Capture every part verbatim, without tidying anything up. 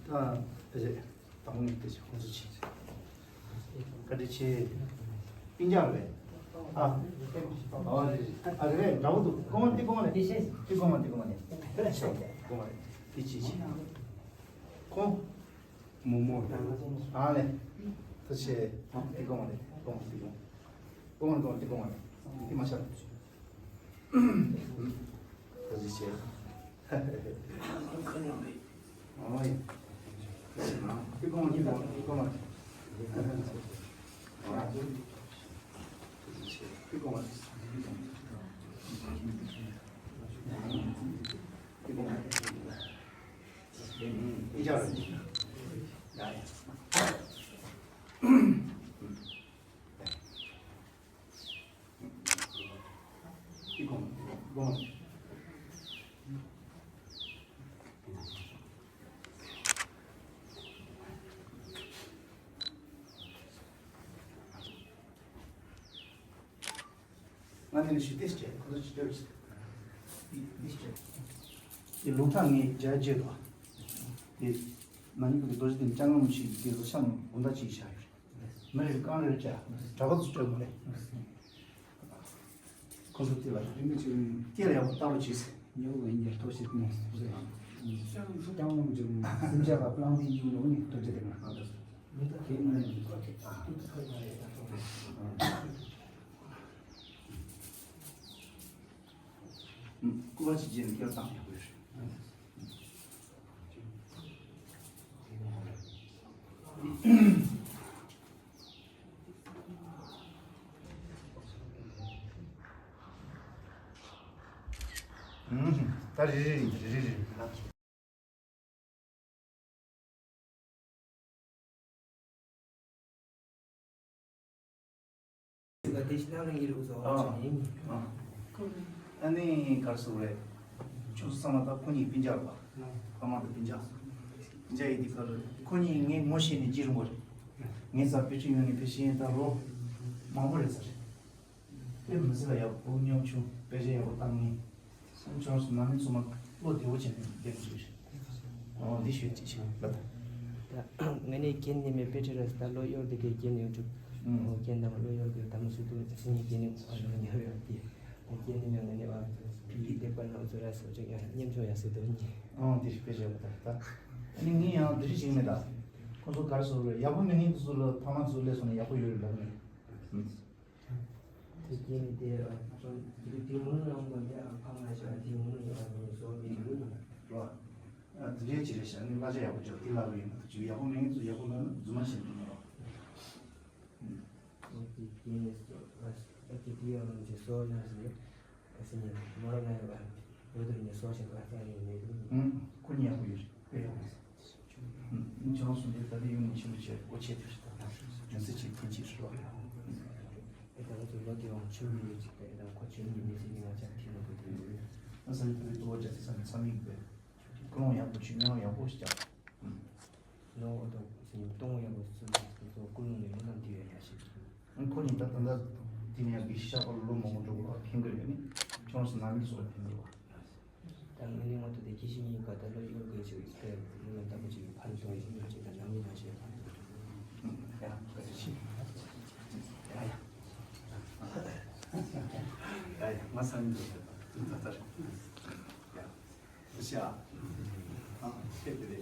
ད་ཕལ་ཆེར་དང་པོ་ནས་དེ་ཚོ་ཁོང་ཚོ་ཆེ། བཀའ་དྲིན་ཆེ། སྤུན་ཀྱག་རེད། ཨ། ཨ་རེད་རེད། ཨ་རེད་རེད། འདྲ་པོ་འདུག་སྐུ་ངོ་འདི་སྐུ་ངོ་རེད། འདི་སྐུ་ངོ་འདི་སྐུ་ངོ་རེད། སྐུ་ངོ་རེད། འདི་ཆེ་ཆེ། ཁོང་། མོ་མོ། ཨ་ལེ། ཐུགས་རྗེ་ཆེ། འདི་སྐུ་ངོ་རེད། སྐུ་ངོ་འདི་སྐུ་ངོ། སྐུ་ངོ་འདི་སྐུ་ངོ་འདི་སྐུ་ངོ་རེད། འདི་མ་ཤར། ཐུགས་རྗེ་ཆེ། ཨོ་ཡ། ཐུགས་རྗེ་ཆེ། ང་འདི་ནས་ཞུ་ཏེ་སྤྲད་ཁོ་ཚོ་ཅི་སྤྲད་རེད། འདི་སྤྲད། དེ་ལུང་ཐག་ངས་རྒྱ་བརྗེད་དོ། དེ་ན་ནིང་གི་རྡོ་རྗེ་གདན་ལྕང་སྒམ་ཞིག་གི་དེ་རུ་ཤམ་དགུང་ཟླ་གཅིག་བཞག་ཡོད་རེད། མི་རེ་རེ་རྐང་རེ་རེ་བཅག་གྲྭ་པ་ཚོ་སྤྲོད་མ་རེད། ཁོང་ཚོ་དེ་ལ་རིན་པོ་ཆེ་སྐྱེ་ལ་ཡག་པོ་ལྟ་རོགས་བྱས། ཉོ་བའི་ཉེར་ཐོག་ཞིག་ནས་ཀྱང་ལོངས་ཀྱང་སེམས་ཅག་ལ་པླང་དེ་ཡིན་ནོ་ནི་རྡོ་རྗེ་གདན་ལ་ང་ལ་དེ་ནི་སྐུ་པར་ཅིག་བརྗེས་ནས་སྐྱེལ་བཏང་ཡག་པོ་ཡོད་རེད། ད་རེ་རེ་རེ་རེ་རེ། ཨ་ནི་གར་སོང་རེད། ཁྱོད་ཚོ་ཚང་མ་ད་ཁོ་གཉིས་སྤུན་ཀྱག་རེད་པ། ཕ་མ་དང་སྤུན་ཀྱག་སྤུན་ཀྱག་ཡིན་དུས་ཁར་ཁོ་གཉིས་ངས་ངོ་ཤེས་ནས་སྐྱིད་རུང་བ་རེད། ངས་ས་བོད་ཆུ་ཡོང་ནས་ཕེབས་ཤེས་ཡིན་ད་ལོ་མང་པོ་རེད་ས་རེད། དཔེ་མི་སྲིད་ལ་ཡག་པོ་མཉམ་ཆུང་དཔེ་ཆ་ཡག་པོ་བཏང་ངེས། སེམས་ཆུང་སོང་ན་མི་ཚང་མ་བློ་བདེ་བོ་བྱས་ནས་བསྡད་དགོས་ཞེས། འོ་འདི་ཞུས་ཅི་ཞིག་ལབ། ད་ང་ནི་རྒན་ནི་མེད་པའི་ཁྲི་ར་ད་ལོ་གཡོར་དེ་གའི་རྒན་ཡོང་ཆུག་ཨུམ། འོ་རྒན་དང་ལོ་གཡོར་གི་ད་མ་སུ་དུ་སི་ཉི་རྒན་ནི་ཨ་ལོ་ཉོ་ཡོད་དེ། རྒན་ནི་མེད་ང་ནི་བ་ཕི་ཡི་དེ་པ་ན་ཚོ་ར་སོ་ཅིག་ཡང་མཉམ་ཆུང་ཡ་སུ་དུ་ཉི། འོ་འདི་ཞིག་དཔེ་བྱས་པ་ད་ད། ཨ་ནི་ངས་ཡང་འདི་རིགས་ཞིག་མེད་ད། ཁོ་ཚོ་གར་སོ་རེད་ཡག་པོ་མི་ངན་དུ་སུ་ལ་ཕ་མ་ཚོ་ལས་སོང་ན་ཡག་པོ་ཡོད་རེད་ལབ་ངས། དེ་སྐྱེས་ནས་དེ་ཨ་ཚོ་དེ་དེ་མུ་ནུ་ཡོང་དགོས་དེ་ཨ་ཕ་མ་ཞིག་ཨ་དེ་མུ་ནུ་ཡོང་ཨ་ཚོ་ནི་བཟོ་མི་འདུག་ལ། ཨ་དེ་འདྲའི་ཅི་རེད་ཤག་ནི་གླ་ཆ་ཡག་པོ་ཅོག་དེ་ལ་རུ་ཡིན་ན་ཅིག་ཡག་པོ་མེད་ངེས་ཚོ་ཡག་པོ་ལ་ནི་རྫུན་མ་བཤད་འདུག་ནོ། དེ་སྐྱེས་ནས་ཨ་དེ་དེ་ཡང་ཅི་བཟོ་ཡང་ཟེར། ཨ་སི་ནི་མོ་ར་ན་ཡོད་པ་ཡོད་དུ་ནི་བཟོ་བྱེད་པ་ཙང་ཡོད་མེད་དུ། ཁོ་གཉིས་ཡག་པོ་ཡོད་རེད་དཔེ་ཡག་པོ་རེད། ཅང་སུ་འདི་ད་ལྟ་ཡུལ་ནས་ཆེན་པོ་བྱས་སྒོ་ཕྱེ་དེར་ད་ལྟ་རྒྱུན་སྲིད་ཀྱི་ཐོན་སྐྱེད་རེད་བ། ཨེ་ད་ང་ཚོ་ལོ་དེ་བང་ཆུང་མི་ཡོད་ཅིག་དང་ཨེ་ད་ཁོ་ཆུང་མི་མི་ཚེ་ནི་ང་ཅག་ཐིག་ནོ་གི་དེ་ཡོད། ཨ་ས་ཡི་ཐུ་བའི་ཏོ་བ་ཅག་ཚེ་ས་ནས་ཚ་མིག་པས་ཀུན་སློང་ཡག་པོ་བྱུས་སྨོན་ལམ་ཡག་པོ་ཞིག་བརྒྱབ། ལོ་འོ་ད་སེམས་གཏོང་ཡག་པོ་ཚུལ་ཁྲིམས་ཚོ་ཀུན་སློང་ནས་སྨོན་ལམ་དེ་ཡོད་ཡ་ཞིག་ཁོ་གཉིས་ད་ད་ལྟ་དེ་ནས་ཡང་དགེ་བཤེས་ཤག་པ་ལོ་མང་པོ་འགྲོ་དགོས་པ་ཕན་གི་ཡོད་ནི་ཁྱོད་སུ་ནང་མི་སོགས་ལ་ཕན་གི་ཡོད་པ། ད་ངས་ནི་ང་ཚོ་དེ་དགེ་བཤེས་གཉིས་ཀ་ད་ལོ་ཡོད་དགོས་ཅིག་སྐད་ལོ་ལ་ལྟ་བུ་ཅིག་ཕར་གཏོང་ཡིན་ཅིག་ད་ནང་མི་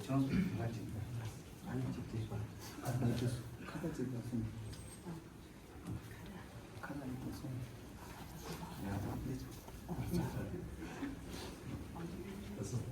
ཅང་སུ་ང་ཅིག་ཨ་ནི་ཅིག་དེ་ཨ་ནི་ཅིག་ཁ་ཁ་ཅིག་ལ་སོང་། ཁ་ཁ་ཡིན་སོང་། ཡ་ད་འདི་ཚོ་ཨ་ཚོ་ད་དེ་ད་སོང་།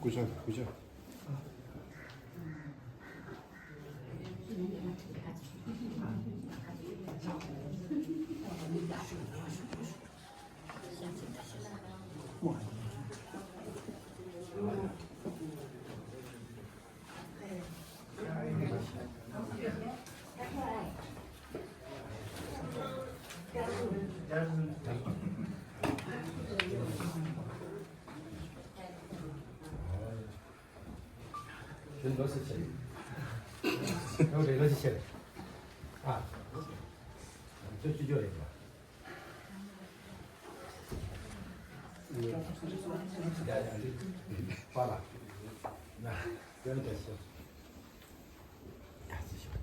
ཀུ་ཤ་ཀུ་ཤ། ཁྱོད་ལོ་སི་ཆེ། ཁྱོད་རེ་ལོ་སི་ཆེ། ཨ། ཁྱོད་ཅི་ཅོ་རེད་པ། ཡ་ཡ་འདི། པ་ལ། ན། དེ་ནི་དེ་ཤོད། ཡ་ཅི་ཤོད།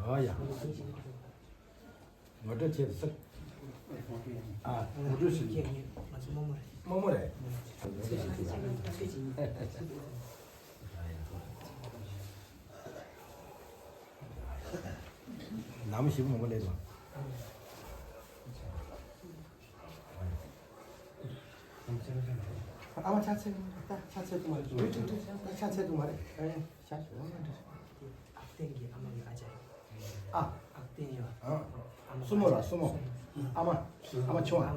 ཨོ་ཡ། ངོ་སྤྲོད་བྱེད་སྲིད། ཨ། ངོ་སྤྲོད་བྱེད། རྨོ་མོ་རེད། རྨོ་མོ་རེད། ནམ་ཞིག་རྨོ་མོ་ལས་དང་། ཨ་མ་ཆ་ཚད་ད་ཆ་ཚད་དུ་མ་རེད། ད་ཆ་ཚད་དུ་མ་རེད། ཨ་ཡ་ཤ་ཞོ་མ་འདྲ། ཨག་སྟེང་གི་ཨ་མ་གི་ཨ་ཅག་ཨ། ཨག་སྟེང་ཡ། ཨ། ཨ་མ་སྲུ་མོ་ལ་སྲུ་མོ། ཨ་མ། ཨ་མ་ཆུང་བ།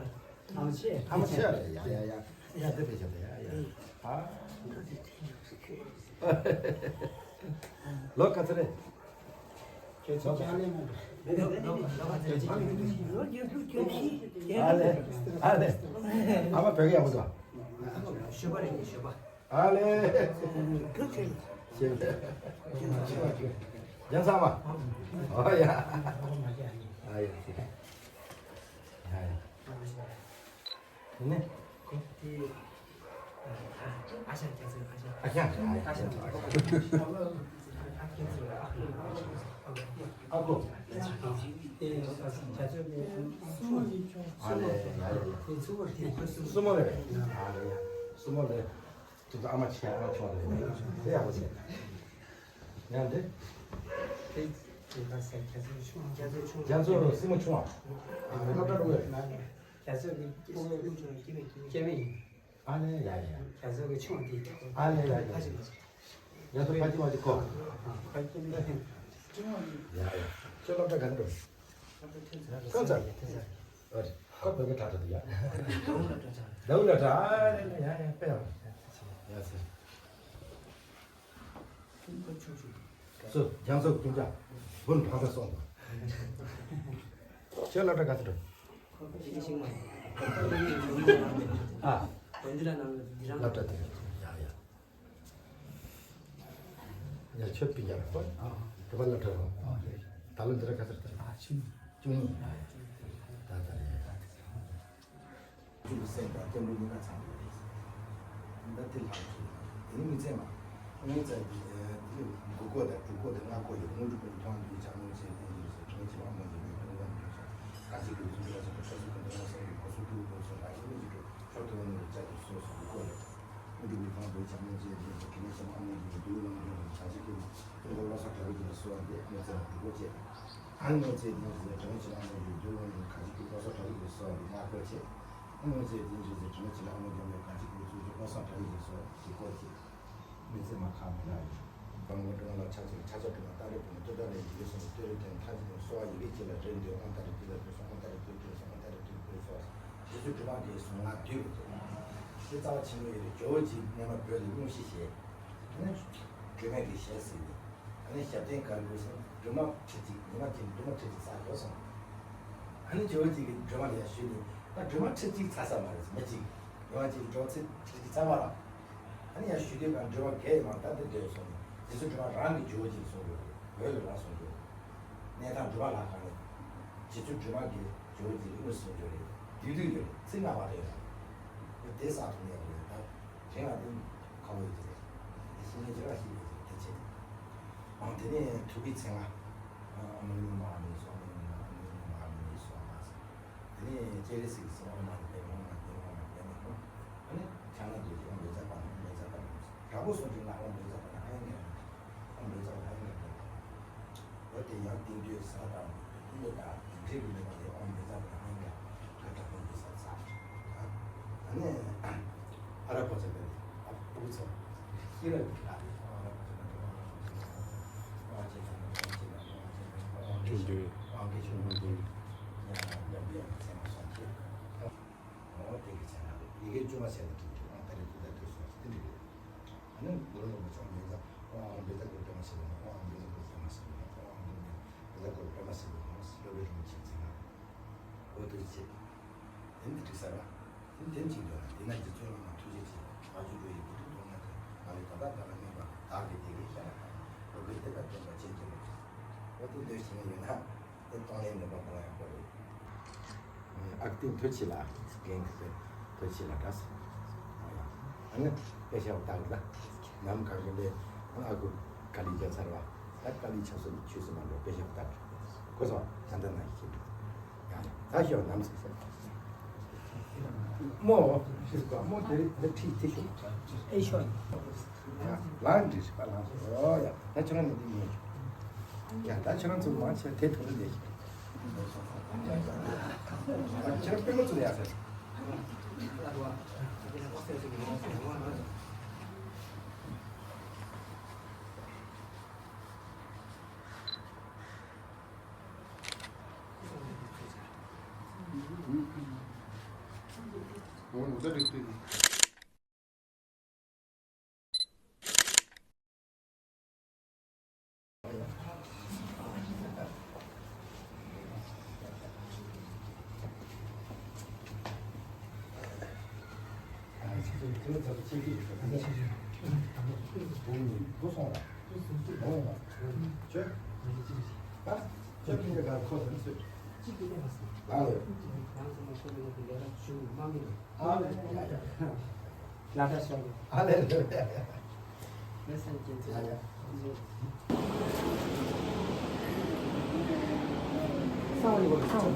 ཨ་མ་ཆེ། ཨ་མ་ཆེ་རེད། ཡ་ཡ་ཡ། ཡ་དེ་བས་ཆེ་རེད། ཡ་ཡ། ཨ། ལོ་ག་ཚོད་རེད། ཁྱེད་ཚོ་ཅག་ལས་མ་འདུག་ཨ་ལེ། ཨ་ལེ། ཨ་མ་བོད་སྐད་ཡག་པོ་འདུག་ཞོགས་པ་རེད། ཞོགས་པ། ཨ་ལེ། ཞེས་པའི། རྒྱན་ཚང་མ། ཨོ་ཡ། ཨ་ཡ། ཨ་ཡ། དེ་ནས། ཨ་ཞང་། ཨ་ཞང་། ཨ་ཞང་། ཨ་ཁུ། ཨ་ལེ། ཨ་ལེ། སྲུ་མོ་རེད། ཨ་ལེ། སྲུ་མོ་རེད། ཁྱེད་ཚོ་ཨ་མ་ཆེ། ཨ་མ་ཆུང་བ་རེད། དེ་ཡག་པོ་བྱས། ཡང་འདི། རྒྱ་མཚོ་སྲུ་མོ་ཆུང་བ། སློབ་གྲྭ་འགྲོ་གི་རེད། རྒྱ་མཚོ་གི་སྐྱེ་བ་ཡིན། ཨ་ལེ་ཡ་ཡ། རྒྱ་མཚོ་གི་ཆུང་བ་དེ། ཨ་ལེ་ཡ་ཡ། ཡ་ཚོ་ཕ་ཅི་མ་ཅི་ཁོ། ཡ་ཡ། ཁྱོད་སློབ་གྲྭ་ག་ནས་འགྲོ། ཐོན་ཚར། ཨ་རེ། ཁོ་བོད་སྐད་དྲག་དྲག་འདུག་ཡ། ཟླ་བོ་ལ་དྲག་ཨ་རེ་ལ་ཡ་ཡ་དཔེ་ཡག་པོ། ཡ་ཟེར། སུ་རྒྱ་མཚོ་ཀུན་ཀྱང་བུན་འཕང་ས་སོང་། ཁྱོད་སློབ་གྲྭ་ག་ཚོད་འགྲོ། ཨ། སློབ་གྲྭ་དེ་ཡ་ཡ། ཡ་ཁྱོད་པི་ཡ་ར་ཧོ། ཨ། དེ་བ་ལ་ཁྲ་རོ། ཨ། ད་ལོ་འདི་ར་ག་ཚར་ད། ཨ་ཆུང་། ཆུང་ཡིན། ད་ད་རེད། ཏུ་སེ་ད་སྐྱབས་འགྲོ་གཉིས་ཀ་ཚང་རེད། ད་དེ་ལྷག་ཆུ་དེ་ནི་མི་ཚེ་མ། དངོས་རྫས་དེ་དེ་དགུ་སྐོར་དང་དྲུག་སྐོར་དང་ལྔ་སྐོར་ཡོད། དངོས་གྲུབ་ཀུན་མཐོང་དུས་བྱ་དངོས་ཚེ་ཀུན་གྱི་སོ་དྲུང་བྱེད་པ་མ་ཡིན་པའི་ཀུན་དགའ་མི་འདུག་ས། ཨ་ནེ་ཚེ་དེ་ཚེ་དྲི་མ་ཆེན་པོ་ཨ་མོ་ཡི་བདུད་ཀློང་གི་བྱ་བྱེད་ཀྱི་ཀུན་གོ་བློ་གསལ་དྲག་པོའི་གཟུགས་སུ་གསོལ་བ་འདེབས། ཨ་ནེ་ཚེ་ལ་སྒྲུབ་པོ་བཅས། ཨ་ནེ་ཚེ་དེ་ཚེ་དྲི་མ་ཆེན་པོ་ཨ་མོ་ཡི་བདུད་ཀློང་གི་བྱ་བྱེད་ཀྱི་བློ་གསལ་དྲག་པོའི་གཟུགས་སུ་གསོལ་བ་འདེབས། ཡར་སྐོར་བཅས། ཨ་ནེ་ཚེ་དེ་ཚེ་དྲི་མ་ཆེན་པོ་ཨ་མོ་ཡི་བདུད་ཀློང་གི་བྱ་བྱེད་ཀྱི་བློ་གསལ་དྲག་པོའི་གཟུགས་སུ་གསོལ་བ་འདེབས། ཡར་སྐོར་བཅས། མི་ཚེ་མ་ཁ་མི་ལ་ཡིན། བང་མོ་ཀྲུང་ལ་ཆ་ཚུལ་ཆ་ཆ་ཀྲུང་ལ་ཏཱ་རེ་བུ་ཏུ་ཏཱ་ལ་ཡི་གེ་གསུམ་ཏུ་རེ་དོན་མཐའ་གཅིག་ཏུ་གསོལ་བ་ཡི་གེ་གཅིག་ལ་རེ་འདོད་དབང་ཏཱ་རེ་ཏི་ལ་ཏུ་སོང་དབང་ཏཱ་རེ་ཏུ་ཏུ་སོང་དབང་ཏཱ་རེ་ཏུ་ཏུ་སོང་། རྗེ་བཙུན་སྒྲོལ་མ་གི་གཟུངས་སྔགས་བསྡུས་པ་དེ། དེ་རྩ་བ་ཆེན་པོ་ཡོད་རེད། ཇོ་བོ་རྗེ་སྔོན་མ་བོད་ལ་དངོས་གཞི་བཞེས། ཨ་ནི་སྒྲོལ་མ་གི་ཞལ་གཟིགས་ནས། ཨ་ནི་ཞབས་བརྟན་ག་རེ་དགོས་ཟེར་ན་སྒྲོལ་མ་ཁྲི་གཅིག་ཉི་མ་གཅིག་སྒྲོལ་མ་ཁྲི་གཅིག་བསགས་དགོས་གསུངས། ཨ་ནི་ཇོ་བོ་རྗེ་གིས་སྒྲོལ་མ་ལ་ཡར་ཞུས་ནས། ད་སྒྲོལ་མ་ཁྲི་གཅིག་ཚར་ས་མ་རེད། མི་གཅིག་ཉི་མ་གཅིག་སྒྲོལ་མ་ཁྲི་གཅིག་ཚར་མ་རེད། ཨ་ནི་ཡར་ཞུ་དུས་གང་སྒྲོལ་མ་གས་མ་ད་འདི་སྡོད་སོང་ནས། རྗེ་བཙུན་སྒྲོལ་མ་རང་གི་ཇོ་བོ་རྗེ་གསུང་གི་ཡོད་རེད། བོད་ལ་རང་གསུང་གི་ཡོད་རེད། གནས་སྟངས་འགྲོ་བ་ལ་གང་རེད། རྗེ་བཙུན་སྒྲོལ་མ་གིས་ཇོ་བོ་རྗེ་ལ་དངོས་སུ་གསུང་གི་ཡོད་རེད། བསྡུས་བསྡུས་ཡོད་རེད། ཚིག་ལྔ་བར་དུ་ཡོད་རེད། དེ་ས་ཐོག་ནས་ཡོད་རེད། ད་དེ་ང་དེ་ཁ་བོ་ཡོད་རེད། དེ་ཤེས་ནས་ཇི་ལ་ཤེས་ཡོད་རེད། དེ་བྱས། ཨང་དེ་ནས་ཐུགས་ཀྱི་མཚན་ལ། ཨ་མ་ནི་མ་ནི་སོ་མ་ནི་མ་ནི་མ་ནི་སོ་མ་སོ། དེ་ནས་ལྕེ་རེ་ཟིག་སོང་མ་དེ་མོ་མ་དེ་མོ་མ་དེ་མོ། ཨ་ནི་ཕྱག་ན་རྡོ་རྗེ་ཨོཾ་བཛྲ་པ་ཨོཾ་བཛྲ་པ། དྲག་པོ་གསུང་གི་ན་ཨོཾ་བཛྲ་པ་ཨ་ཡང་ཨོཾ་བཛྲ་པ་ཨ་ཡང་། འོ་དེ་ཡང་ཏིང་ཏུའི་ས་དང་ཏིང་ཏུ་དང་འབྲས་བུ་མེད་པ་ལས་ཨོཾ་བཛྲ་པ་ཨ་ཡང་། དྲག་པོ་འདི་ས་ཚ། ཨ་ནི་ཨ་ར་པོ་ཚ་པའི་ཨ་ཕྲུ་གུ་ཚོ་ཤེས་རབ་ཀྱི་ལྷ་རེད། ཨ་ར་པོ་ཚ་པའི་ཨ་ཕྲུ་གུ་ཚོ་ཨ་ཅེ་ཚ་པའི་ཨ་ཅེ་ཚ་པའི་ཨ་ཅེ་ཚ་པའི་ཨ་ཅེ་ཚ་པའི་ཨ་ཅེ་ཚ་པའི་ཨ་ཅེ་ཚ་པའི། ཡང་ཡང་དུ་ཡང་ཚད་མ་སོང་ཚེ། འོ་དེ་གི་ཚེ་ན་ཡི་གེ་བཅུ་མ་ཟེར་ནས་བྲིས་ཏེ་ཨང་ཏ་རེ་ཏུ་ཏ་ཏུ་སོང་ཚེ་དེ་འདྲ་རེད། ཨ་ནི་གུ་རུ་རིན་པོ་ཆེ་ཨང་བེ་ཛ་ཨང་བེ་ཛ་གུ་རུ་པྲ་མ་སི་ལ་ཧོ། ཨང་བེ་ཛ་གུ་རུ་པྲ་མ་སི་ལ་ཧོ། ཨང་བེ་ཛ་གུ་རུ་པྲ་མ་སི་ལ་ཧོ། སློབ་དཔོན་རིན་པོ་ཆེ་ཚེ་ན་འོ་དེ་ཚེ། དེ་ནི་འགྲིག་ས་ར། དེ་ནི་དེ་ནི་གཅིག་འདོད་ན་དེ་ན་རྗེ་བཙུན་བླ་མ་ཐུགས་རྗེ་ཆེ། བ་ཅུ་འགྲོ་ཡི་བུ་ཕྲུག་དོན་ལྔ་དེ་ང་ལས་ད་ལྟ་ད་ལ་སྨན་པ་བདག་གི་དེ་གའི་ཤ་ལ་ཁ་བུ་གུ་དེ་ལ་བསྟན་པ་ཅན་གྱི་མོ། འོ་དེ་འདོད་ཞེན་ཡོད་ན། དེ་གཏོང་ལེན་མེད་པ་གཏོང་ཡག་པོ་རེད། ཨ་ཀི་ཏིང་ཐོད་ཆེ་ལ་རྒན་གི་ཐོད་ཆེ་ལ་འདྲ་སོང་། ཨ་ནི་དཔེ་ཤག་བཏགས་ལ་ནམ་གང་གི་ལས་ཨ་ཁུ་ཀ་ལི་རྒྱ་ཚར་བ་ད་ཀ་ལི་ཆ་སོ་ཆུ་སོ་མ་འགྲོ་དཔེ་ཤག་བཏགས་གོ་སོང་། ད་ལྟ་ན་ཡི་ཁྱེད་ཡ་ད་ཤོག་ནམ་ཚིག་ཤོག་མོ་ཤི་ག་མོ་དེ་རིགས་དེ་ཁྲིད་དེ་ཤོག་ཨེ་ཤོག་ལངས་འདྲི་ཞིག་པ་ལངས་སོ། ཨོ་ཡ། ད་ཁྱོད་རང་ནི་འདི་ཉོས། ཡ་ད་ཁྱོད་རང་ཚོ་མང་ཆེ་དེ་དོན་ལས་ཤིག་ཁྱོད་རང་པུས་མོ་ཚུར་ཡ་ཟེར། ལ་དྭགས་ཤོག་གི། ཨ་ལེ། ལེ་སེམས་ཅན་ཚོ། ཡ་ཡ། སང་ཉིན་གོ་སང་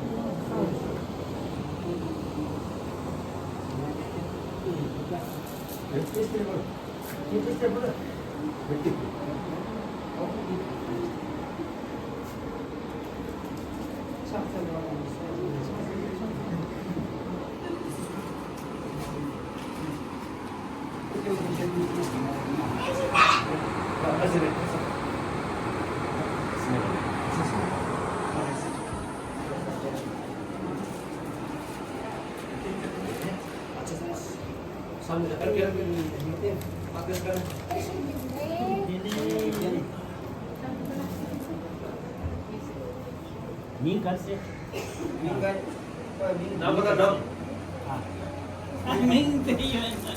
སང་། མིང་ག་རེ་ཟེར། མིང་ག་རེ། ནམ་པ་དང་ནམ། ཨ། མིང་དེ་ཡོད།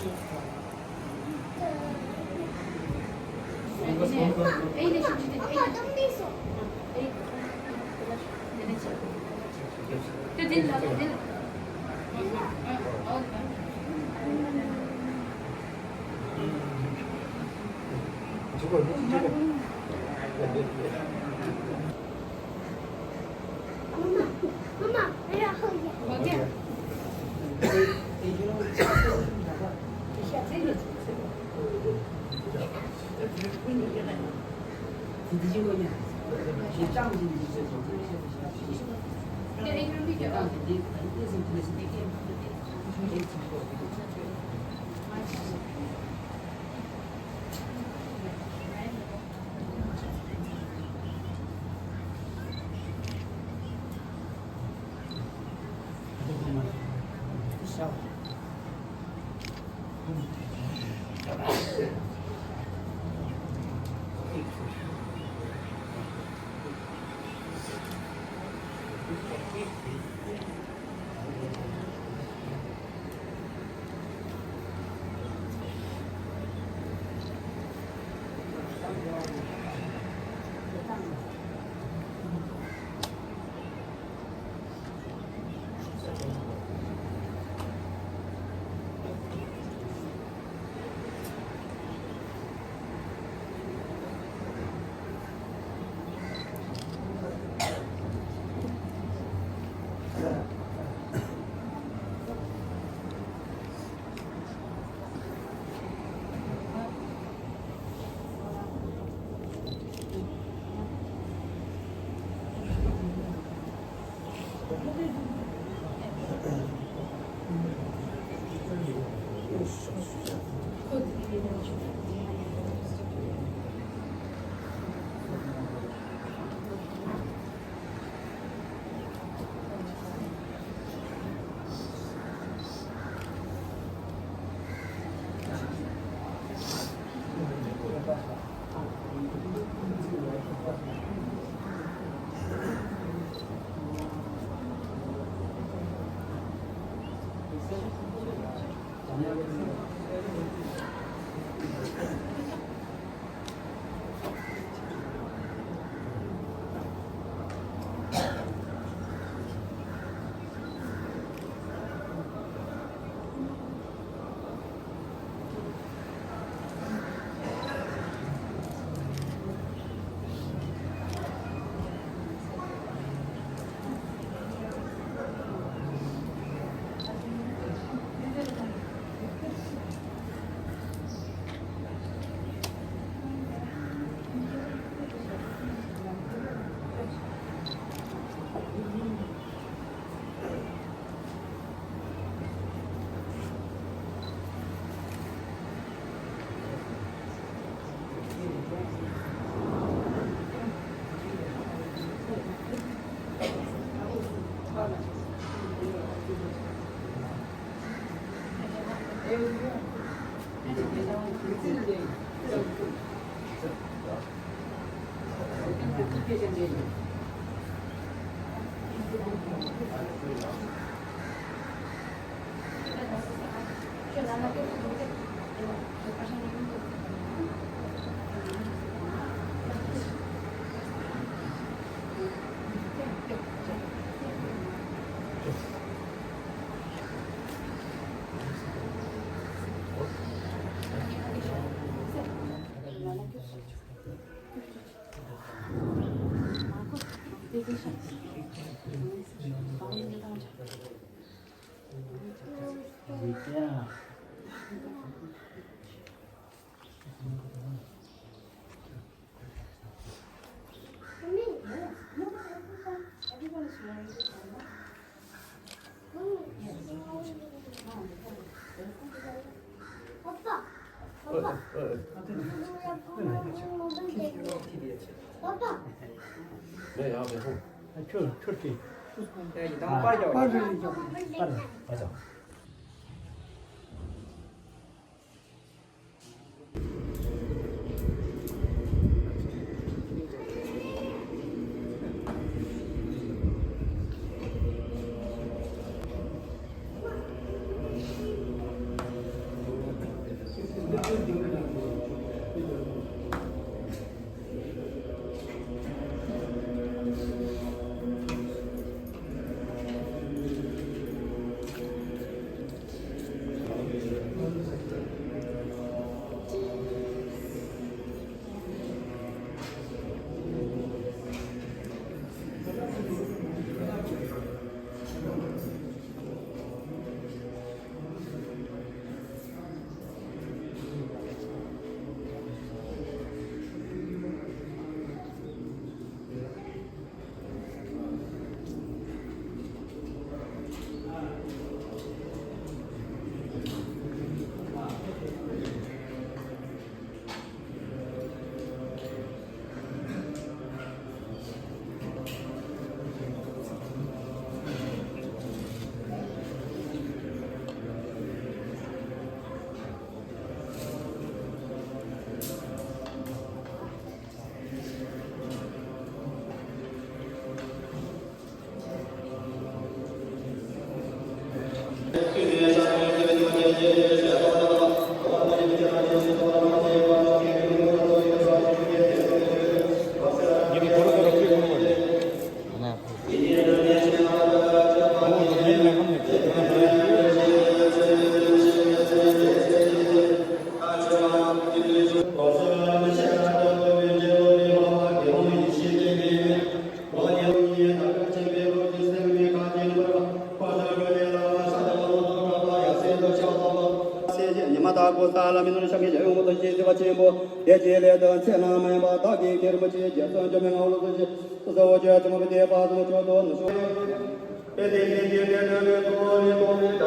མ་དག་གོ་ས་ལ་མི་ནོར་ཤམ་གྱི་ཞབས་ཡོང་བོ་དང་ཞེས་ཟེར་བ་ཆེན་པོ། དེ་ཅི་ལས་དང་ཚེ་ན་མ་ཡིན་པ་བདག་གིས་ཁྱེར་མ་ཆེ་རྒྱལ་སྲས་འཇོམས་མི་ངའོ་ལོ་སོ་ཞེས་སོ་སོ་བོ་ཆོས་ཆེན་པོ་བདེ་བ་སོ་ཆོས་དོ་ནུ་ཤོ།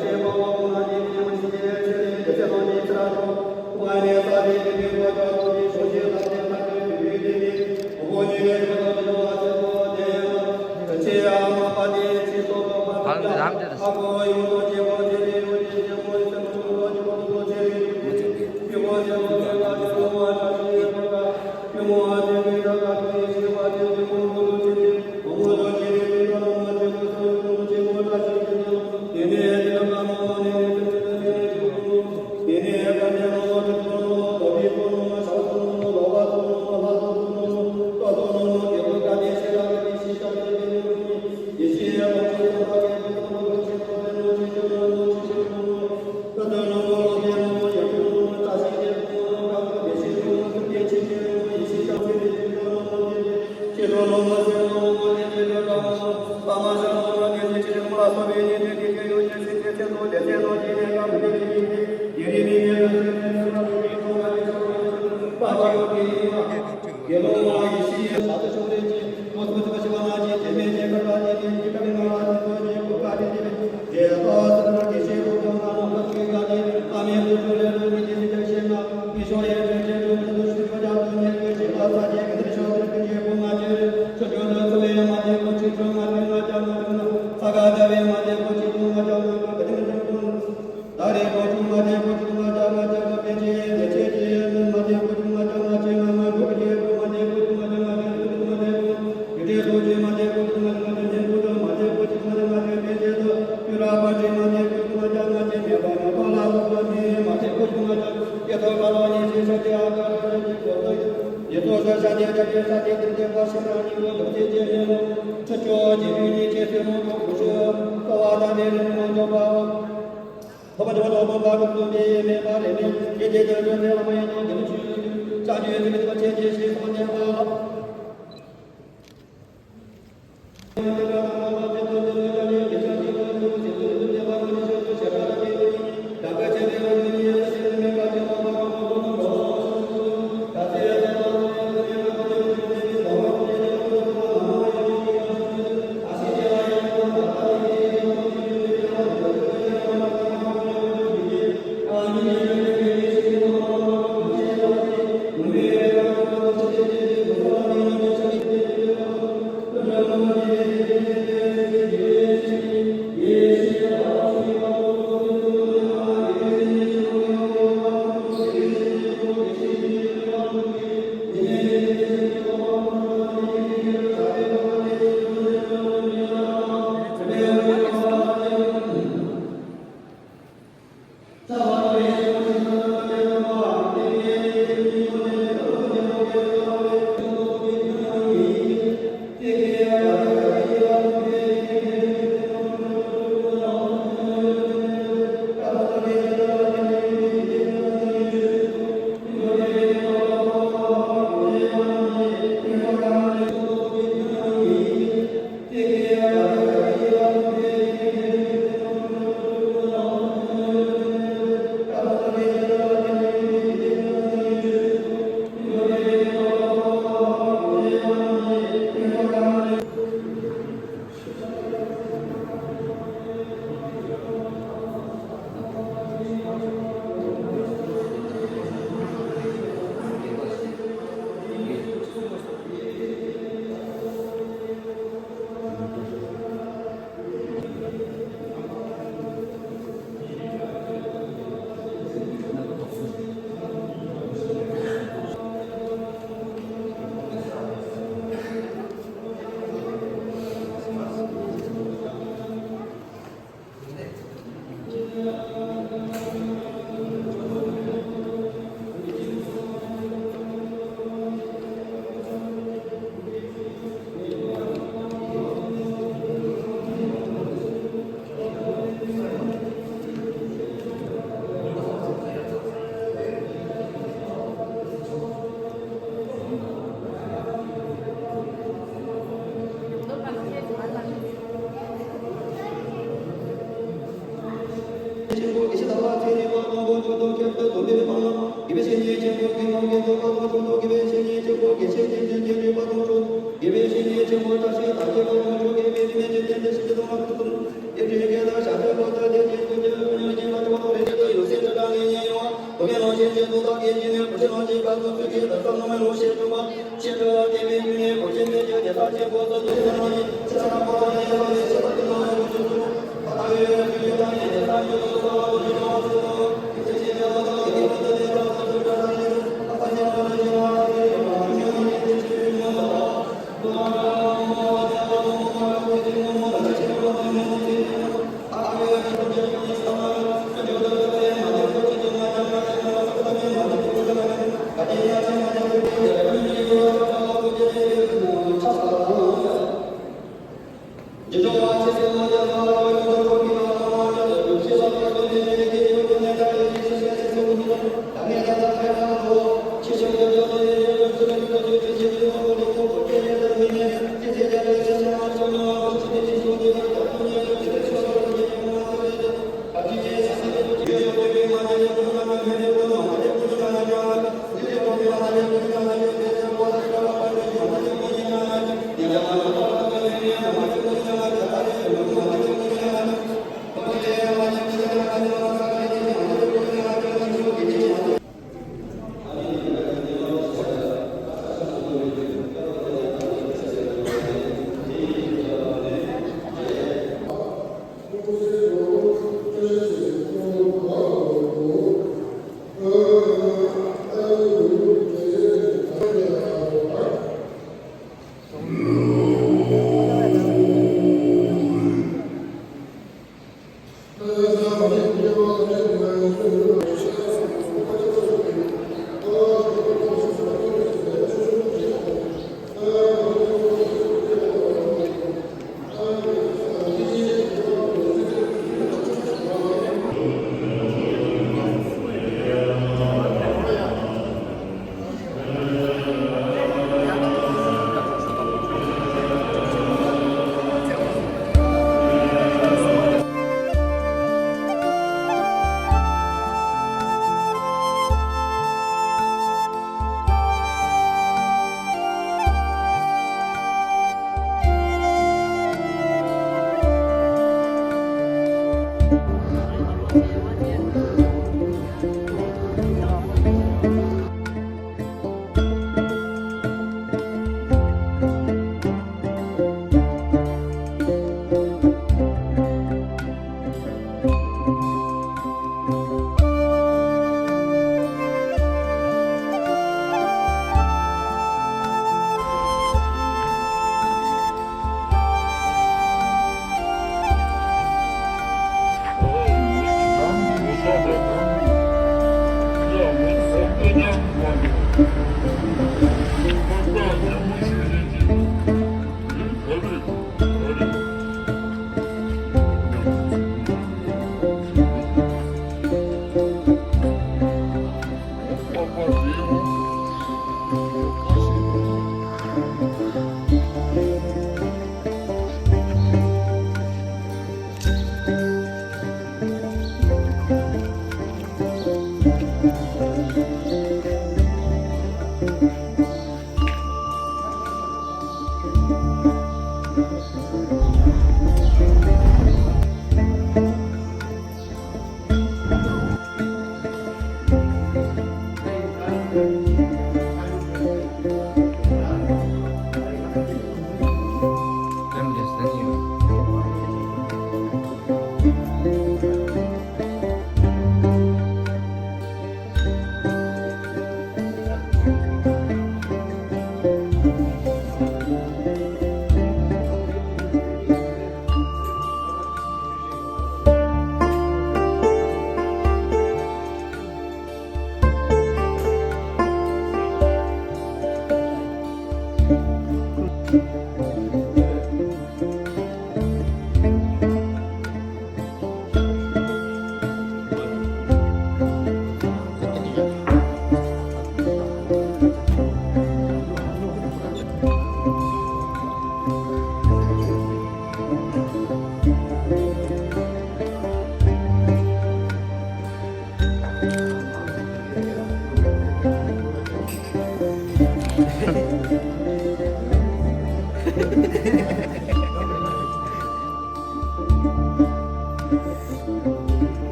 ཆེན་པོ་དགེ་བཤེས་དར་ལགས་ཚེ་རིང་ལགས། དབང་པོ་མཆོག་ཏུ་ཁྱབ་ཏུ་སྟོན་པའི་དཔལ་ལ། དགེ་བའི་བཤེས་གཉེན་ཆེན་པོ་ཀུན་སློང་གི་རྫོགས་པ་དང་མཆོག་ཏུ། དགེ་བའི་བཤེས་གཉེན་ཆེན་པོ་དགེ་བཤེས་བསྟན་འཛིན་རྒྱས་འབྲིང་པ་དང་མཆོག། དགེ་བའི་བཤེས་གཉེན་ཆེན་པོ་བཀྲ་ཤིས་རྟགས་བརྒྱད་པ་དང་མཆོག། དགེ་བའི་བསྟི་གནས་ཆེན་པོ་བདེ་ཆེན་སྲིད་དུ་མ་བཀོད་དང་། དགེ་འདུན་གྱི་ལྟ་བྱ་སྤྱོད་པ་དང་བདེ་ཆེན་ཀུན་གྱི་དབུས་ཉམས་ཀྱི་མ་བྱུང་བ་དང་རེ་ཞིག་ཏུ་ཡོད་སྲིད་དུ་གྲངས་ངེས་ཉེ་ཡོང་བ། དུ་མའི་ལོངས་སྤྱོད་ཆེད་དུ་བདག་གིས་སྦྱིན་ནས་བུ་ཕྲུག་ལོངས་སྤྱོད་པ་དང་ཚུལ་གྱིས་བདག་ས་ནུ་མའི་ལོངས་སྤྱོད་བྱུང་བ། ཆེས་སྤྲོ་བ་བརྟན་པའི་ཉུང་ཉེས་གོས་ཆེན་མེད་ཀྱང་དེ་དག་ཆེན་པོ་སོགས་དུས་གསུམ་གྱི་ཚེ་བསམ་པ་དང་ཡེ་ཤེས་པ་ཡེ་ཤེས་པ་དེ་ལ་ཡོངས་སུ་གྱུར།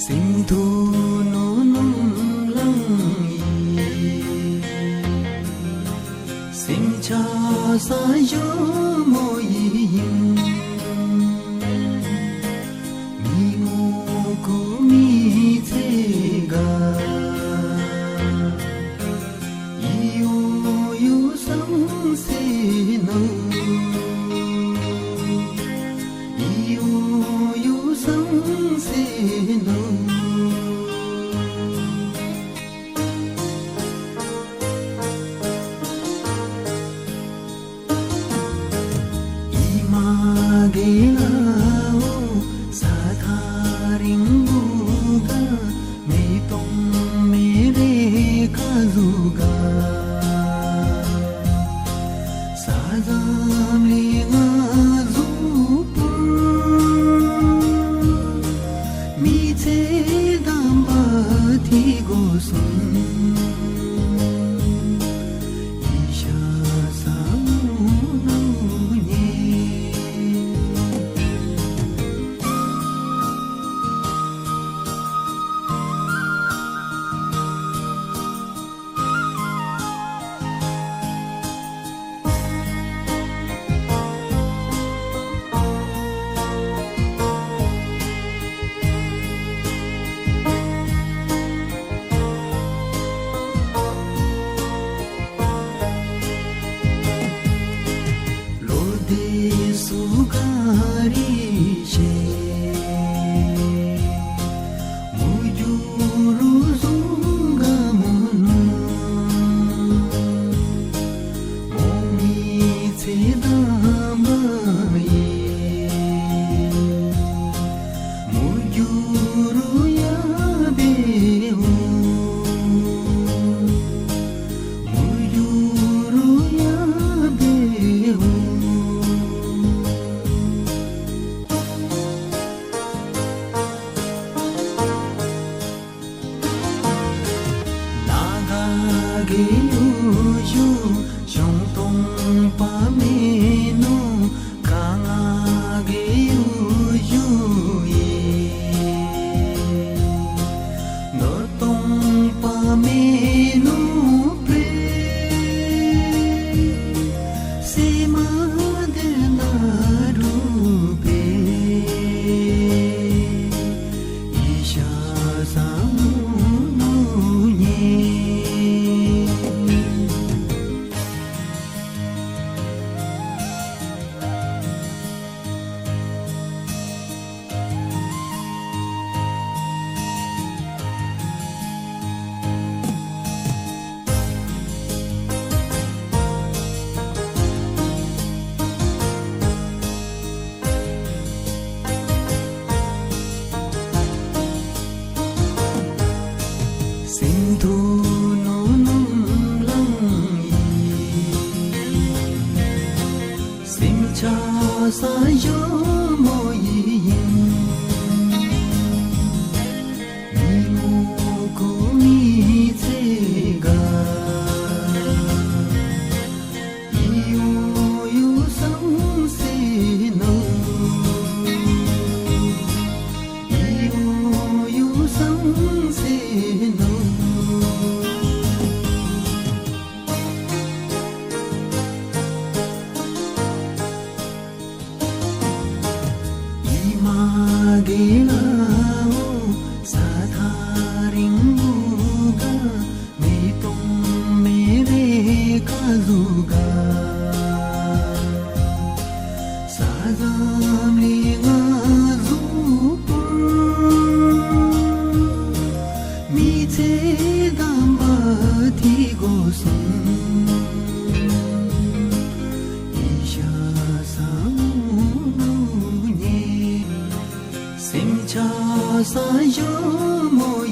སེམས་རྡོ་རྣོ་རྣམས་བླངས་ཡིན། སེམས་ཆགས་ས་ཞོ་མོ་ཡི་ཡིན། མི་མོ་ཀུ་མི་ཚེ་ག་ཡིའུ་ཡུ་སང་སེ་ནོ། ཡིའུ་ཡུ་སང་སེ་ནོ། ཡི་མ་གེ་ལ་འོ་ས་ཐག་རིང་པོ་ག་མེ་དོང་མེ་རེ་ཁ་ཟུག་ག་ས་ཟམ་ལི་ང་ཟུག་པོ། མི་ཚེ་དམ་པ་ཐི་གོ་སོང་། ཡི་ཤ་ས་མུ་ནུ་ཉེ། ལོ་དེ་སུ་ག་རི་ཤེ། མུ་རྒྱུ་རུ་ཟུང་ག་མུ་ནུ། མོ་མི་ཚེ་དམ་པ་ཡི། མུ་རྒྱུ་རུ་ཡ་བེ་འུ། མུ་རྒྱུ་རུ་ཡ་བེ་འུ། ན་ག་གེ་ཡུ་ཞུ་ཞོང་སྟོང་པ་མེ་ནུ། ག་ང་གེ་ཡུ་ཞུ་ཡི། ནོ་སྟོང་པ་མེ་ནུ་པེ། སེ་མ་དེ་ན་རུ་པེ། ཡི་ཤ་ས་མུ་ནུ་ཉེ། སེམས་རྡོ་རྣོ་རྣམས་བླངས་ཡིན། སེམས་ཆགས་ས་ཞོ་མོ་ཡི་ཡིན། མི་མོ་ཀུ་མི་ཚེ་ག་ཡིའུ་ཡུ་སང་སེ་ནོ། ཡིའུ་ཡུ་སང་སེ་ནོ། ཡི་མ་གེ་ལ་འོ་ས་ཐག་རིང་པོ་ག་མེ་དོང་མེ་རེ་ཁ་ཟུག་ག་ས་ཟམ་ལི་ང་ཟུག་པོ། མི་ཚེ་དམ་པ་ཐི་གོ་སོང་། ཡི་ཤ་ས་མུ་ནུ་ཉེ། སེམས་ཆགས་ས་ཞོ་མོ་